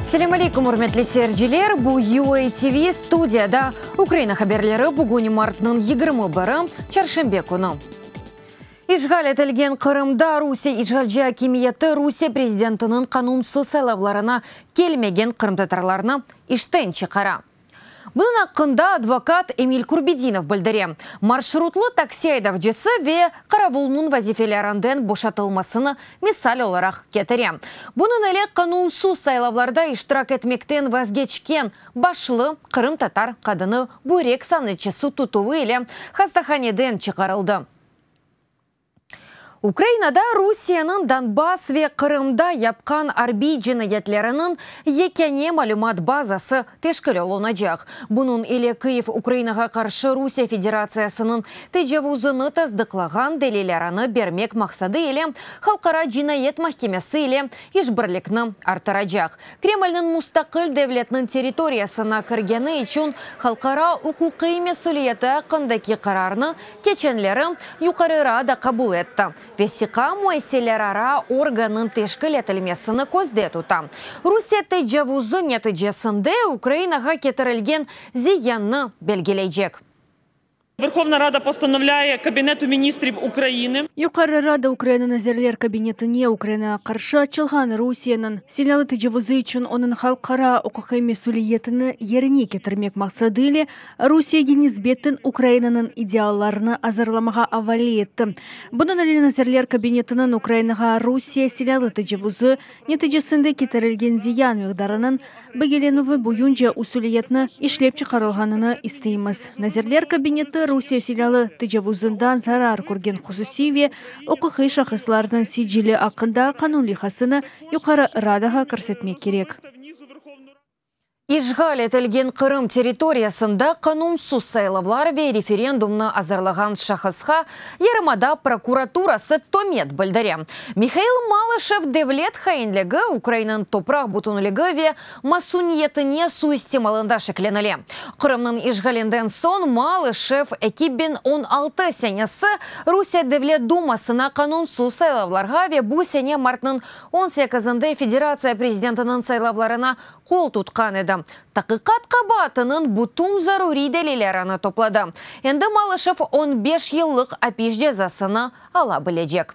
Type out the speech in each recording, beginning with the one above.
Selâm aleyküm, ürmetli seyirciler! Bu UA TV, studiyada Ukraina haberleri, bugün martnıñ 21-i, çarşenbe künü. İşğal etilgen Qırımda Rusiye işğalci akimiyeti Rusiye prezidentiniñ qanunsız saylavlarına kelmegen qırımtatarlarnı işten çıqara. Bunıñ aqqında advokat Emil Kurbedinov bildire. Marşrutlı taksi aydavcısı ve qaravulnıñ vazifelerinden boşatılmasını misal olaraq ketire. Bunıñ ile qanunsız saylavlarda iştirak etmekten vazgeçken başlı qırımtatar qadını büyrek sanıçısı tutuvı ile hastahaneden çıqarıldı. Ukrainada Rusiyeniñ Donbass ve Qırımda yapqan arbiy cinayetleriniñ yekâne malümat bazası teşkil olunacaq. Bunıñ ile Kyiv Ukrainağa qarşı Rusiye Federatsiyasınıñ tecavuzını tasdıqlağan delillerini bermek maqsadı ile Halqara cinayet mahkemesi ile işbirlikni arttıracaq. Kremlniñ mustaqil devletniñ territoriyasına kirgeni içün halqara uquqiy mesüliyeti aqqındaki qararnı keçenleri Yuqarı Rada qabul etti. Vesiqa müessiselerara organnıñ teşkil etilmesini közde tuta. Rusiye tecavuzı neticesinde Ukrainağa ketirilgen ziyannı belgileycek. Verhovna Rada postanovlâye Kabinetu ministriv Ukrainı. Yuqarı Rada Ukraina Nazirler Kabinetine Ukrainağa qarşı açılğan Rusiyeniñ silâlı tecavuzı içün onıñ halqara uquqiy mesüliyetini yerine ketirmek maqsadı ile Rusiyege nisbeten Ukrainanıñ iddialarını azırlamağa avale etti. Bunıñ ile Nazirler Kabinetiniñ Ukrainağa Rusiye silâlı tecavuzı neticesinde ketirilgen ziyan miqdarınıñ Belgilenüvi boyunca usuliyetni işlep çıqarılğanını isteymiz. Nazirler Kabineti Rusiye silâlı tecavuzından zarar körgen hususiy ve uquqiy şahıslarnıñ sicili aqqında qanun leyhasını Yuqarı Radağa kirsetmek kerek. İşğal etilgen Qırım territoriyasında qanunsız saylavlar ve referendumnı azırlağan şahısqa yarımada prokuraturası tömet bildire. Mihail Malışev devlet hainligi, Ukrainanıñ topraq bütünligi ve masüniyetine suistimalında şeklenile. Qırımnıñ işğalinden soñ Malışev 2016 senesi Rusiye Devlet Dumasına qanunsız saylavlarğa ve bu sene martnıñ on sekizinde federatsiya prezidentiniñ saylavlarına qol tutqan edi. Taqiqat qabaatınıñ bütün zaruriy delillerini topladı. Endi Malışev 15 yıllıq apis cezasını ala bilecek.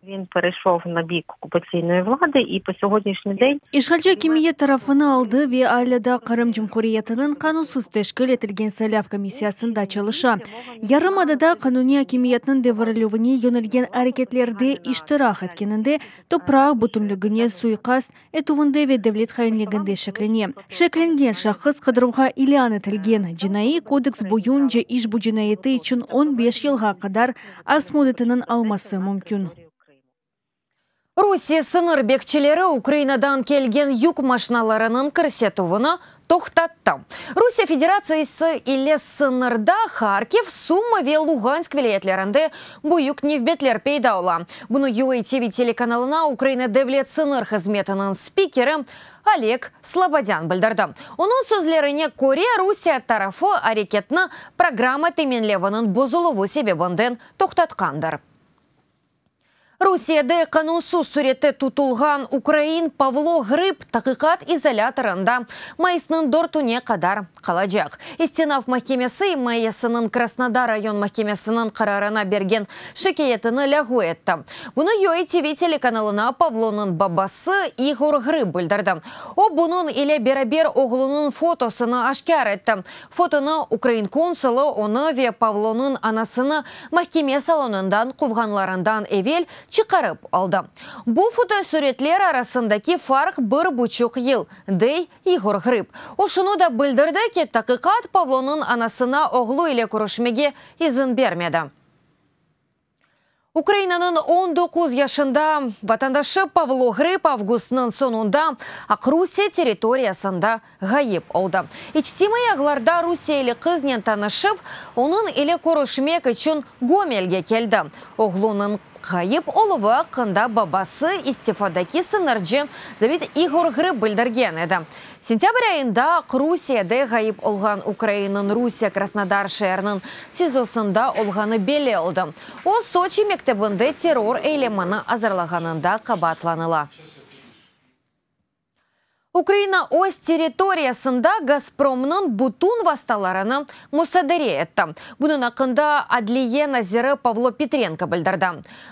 Vin pereşov na bik okupatsiynoyi vladı i po sogodnişniy den. İşğalci akimiyet tarafını aldı ve alâ daa Qırım Cumhuriyetiniñ qanunsız teşkil etilgen saylav komissiyasında çalışa. Yarımadada qanuniy akimiyetniñ devirilüvine yönelgen areketlerde iştirak etkeninde, topraq bütünligine suiqast etüvinde ve devlet hainliginde şeklene. Şeklengen şahıs qıdıruvğa ilân etilgen. Cinaiy kodeks boyunca işbu cinayeti içün 15 yılğa qadar aps müddetiniñ alması mümkün. Rusiye sıñır bekçileri Ukrainadan kelgen yük maşinalarınıñ kirsetüvini toqtattı. Rusiye Federatsiyası ile sıñırda Harkiv, Sumı ve Lugansk vilâyetlerinde büyük nevbetler peyda ola. Bunı UA TV telekanalına Ukraina Devlet sıñır hızmetiniñ spikeri Oleg Slobodân bildirdi. Onıñ sözlerine köre, Rusiye tarafı areketni programma teminleviniñ bozuluvı sebebinden toqtatqandır. Rusiyede qanunsız sürette tutulğan ukrain Pavlo Ğrıb taqiqat izolâtorında mayısnıñ dörtüne qadar qalacaq. İstinaf mahkemesi imayesiniñ Krasnodar rayon mahkemesiniñ qararına bergen şikâyetini lâğu etti. Bunı UA TV telekanalına Pavlonıñ babası İğor Ğrıb bildirdi. O, bunıñ ile beraber oğlunıñ fotosını aşkâr etti. Fotonı ukrain konsulı onı ve Pavlonıñ anasını mahkeme salonından quvğanlarından evel çıqarıp aldı. Bu fotosüretler arasındaki farq bir buçuq yıl, dey İğor Ğrıb. O şunı da bildirdi ki, taqiqat Pavlonıñ anasına oğlu ile körüşmege izin bermedi. Ukrainanıñ 19 yaşında vatandaşı Pavlo Ğrıb avgustnıñ soñunda Aqrusiye territoriyasında ğayıp oldı. İçtimaiy ağlarda rusiyeli qıznen tanışıp, onıñ ile körüşmek içün Gomelge keldi. Oğlunıñ ğayıp oluvı aqqında babası, istifadaki sıñırcı zabit İğor Ğrıb bildirgen edi. Sentâbr ayında Aqrusiyede ğayıp olğan ukrainniñ Rusiye Krasnodar şeeriniñ SİZOsında olğanı belli oldı. O, Soçi mektebinde terror eylemini azırlağanında qabaatlanıla. Ukraina öz territoriyasında Gazpromnıñ bütün vastalarını musadere etti. Bunıñ aqqında Adliye naziri Pavlo Petrenko bildirdi.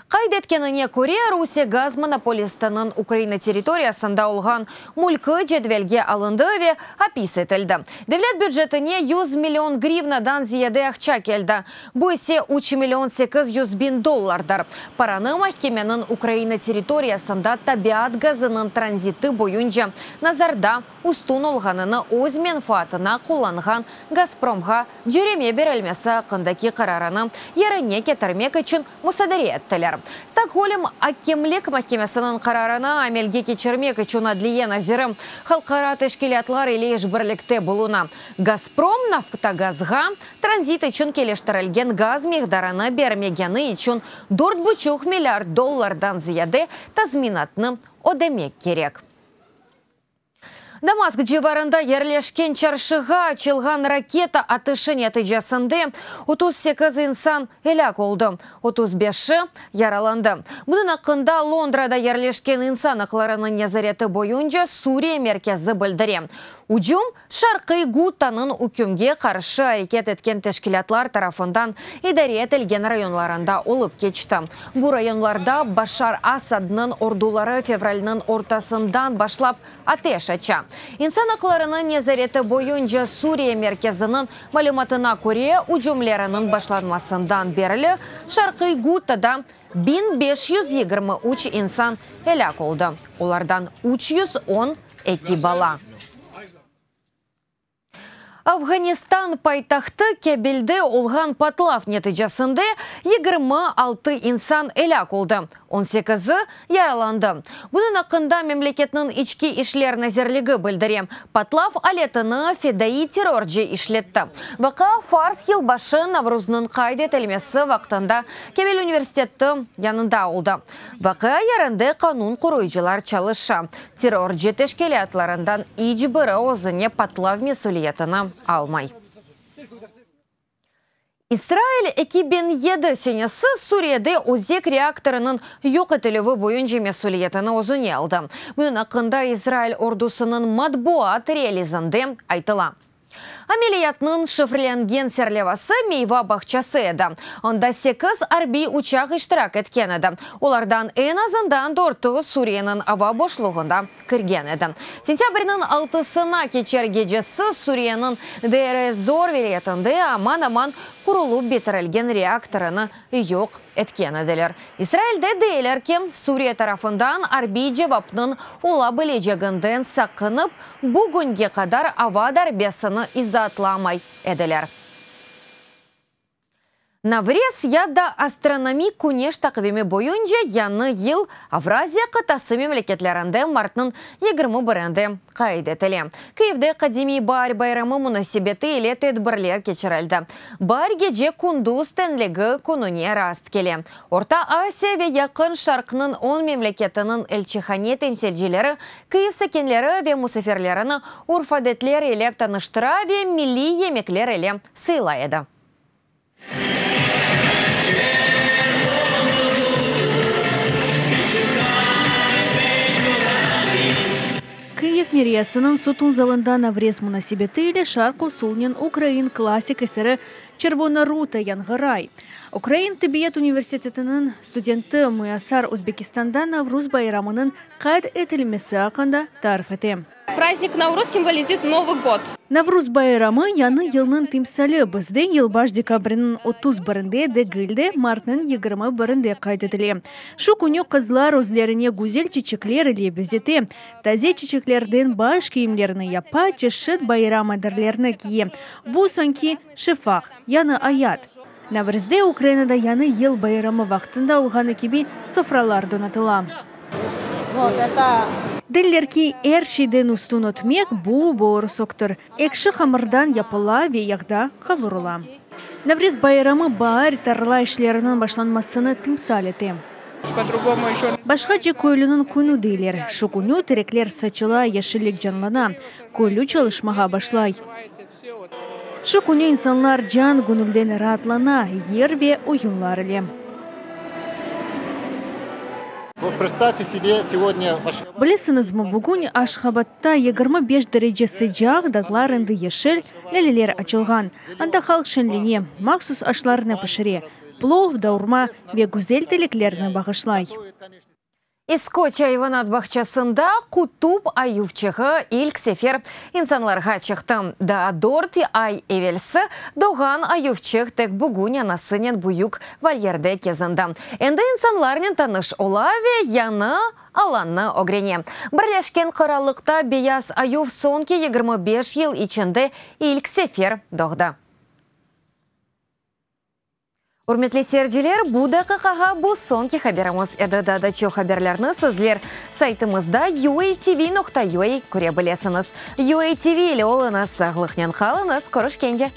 Qayd etkenine köre, Rusiye gaz monopolistiniñ Ukraina territoriyasında olğan mülki cedvelge alındı ve apis etildi. Devlet bücetine 100 million grivnadan ziyade aqça keldi, bu ise üç million 800 biñ dollardır. Paranı mahkemeniñ Ukraina territoriyasında tabiat gazınıñ tranziti boyunca nazarda üstün olğanını öz menfaatına qullanğan Gazpromğa cöreme berilmesi aqqındaki qararını yerine ketirmek içün musadere ettiler. Stokgolm akemlik mahkemesiniñ qararını amelge keçirmek içün Adliye naziri halqara teşkilâtlar ile işbirlikte buluna. Gazprom Naftogazğa tranzit içün keliştirilgen gaz miqdarını bermegeni içün dört buçuq milliard dollardan ziyade tazminatnı ödemek kerek. Damask civarında yerleşken çarşığa açılğan raketa atışı neticesinde 38 insan elâk oldı, 35-i yaralandı. Bunıñ aqqında Londrada yerleşken İnsan aqlarınıñ nezareti boyunca Suriye merkezi bildire. Ücüm Şarqiy Gutanıñ ükümge qarşı areket etken teşkilâtlar tarafından idare etilgen rayonlarında olıp keçti. Bu rayonlarda Başar Asadnıñ orduları fevralniñ ortasından başlap ateş aça. İnsan aqlarınıñ nezareti boyunca Suriye merkeziniñ malümatına köre, ücümleriniñ başlanmasından berli Şarqiy Gutada 1523 insan elâk oldı, olardan 312 bala. Afğanistan paytahtı Kabilde olğan patlav neticesinde 26 insan elâk oldı, on sekizi yaralandı. Bunıñ aqqında memleketniñ İçki işler nazirligi bildire. Patlav aletini fedaiy terrorcı işletti. Vaqia fars yılbaşı Navruznıñ qayd etilmesi vaqtında Kabil universiteti yanında oldı. Vaqia yerinde qanun qoruyıcılar çalışa. Terrorcı teşkilâtlarından iç biri özüne patlav mesüliyetini almay. İsrail 2007 senesi Suriyede özek reaktorınıñ yoq etilüvi boyunca mesüliyetini özüne aldı. Bunıñ aqqında İsrail ordusınıñ matbuat relizinde aytıla. Ameliyatnıñ şifrlengen serlevası meyva bağçası edi, onda sekiz arbiy uçaq iştirak etken edi, olardan eñ azından dörtü Suriyeniñ ava boşluğında kirgen edi. Sentâbrniñ altısına keçer gecesi Suriyeniñ Deir ez-Zor vilâyetinde aman-aman qurulıp bitirilgen reaktorını yoq etken ediler. İsrailde deyler ki, Suriye tarafından arbiy cevapnıñ ola bileceginden saqınıp, bugünge qadar ava darbesini izaatlamay ediler. Navrez ya da astronomik küneş taqvimi boyunca yañı yıl Avraziya qıtası memleketlerinde martnıñ 21-inde qayd etile. Kyivde qadimiy baar bayramı munasebeti ile tedbirler keçirildi. Baar gece-kündüz teñligi kününe rast kele. Orta Asiya ve Yaqın Şarqnıñ on memleketiniñ elçihane temsilcileri Kyiv sakinleri ve musafirlerini urf-adetler ile tanıştıra ve milliy yemekler ile sıylay edi. Kyiv meriyasınıñ sutun zalında Navrez munasebeti ile şarq usulnen ukrain klassik eseri Çervona ruta yañğıray. Ukrain tibbiyet universitetiniñ studenti Müyasar Özbekistanda Navruz bayramınıñ qayd etilmesi aqqında tarif ete. Prazdnik Navruz simvolizit Novıy god. Navruz bayramı, yañı yılnıñ timsali, bizde yılbaş dekabrniñ 30 birinde degil de, martnıñ 21-inde qayd etile. Şu künü qızlar özlerine güzel çiçekler ile bezete, taze çiçeklerden baş kiyimlerini yapa, çeşit bayram adirlerini kiye. Bu sanki şefaq, yañı ayat. Navrızde Ukrainada Yañı yıl bayramı vaqtında olğanı kibi sofralar donatıla. Deyler ki, er şeyden üstün ötmek, bu boorsoktır. Ekşi hamırdan yapıla ve yağda qavurıla. Navrez bayramı baar tarla işleriniñ başlanmasını timsal ete. Başqaca köylüniñ künü deyler. Şu künü terekler saçıla, yeşillik canlana, köylü çalışmağa başlay. Şu künü insanlar can-göñülden raatlana, yır ve oyunlar ile. Bilesiñizmi, bugün Aşhabadta 25 derece sıcaq, dağlar endi yeşil, lâleler açılğan. Anda halq şeñlene, mahsus aşlarnı pişire, plov, davurma ve güzel tileklerni bağışlay. İskoç ayvanat bağçasında qutup ayuvçığı ilk sefer insanlarğa çıqtı. Daa dört ay evelsi doğğan ayuvçıq tek bugün anasınen büyük volyerde kezindi. Endi insanlarnen tanış ola ve yañı alannı ögrene. Birleşken Qırallıqta beyaz ayuv soñki 25 yıl içinde ilk sefer doğdı. Ürmetli seyirciler, bu daqiqağa bu soñki haberimiz edi. Daa da çoq haberlerni sizler saytımızda uatv.ua köre bilesiñiz. UATV ile oluñız, sağlıqnen qalıñız, körüşkence.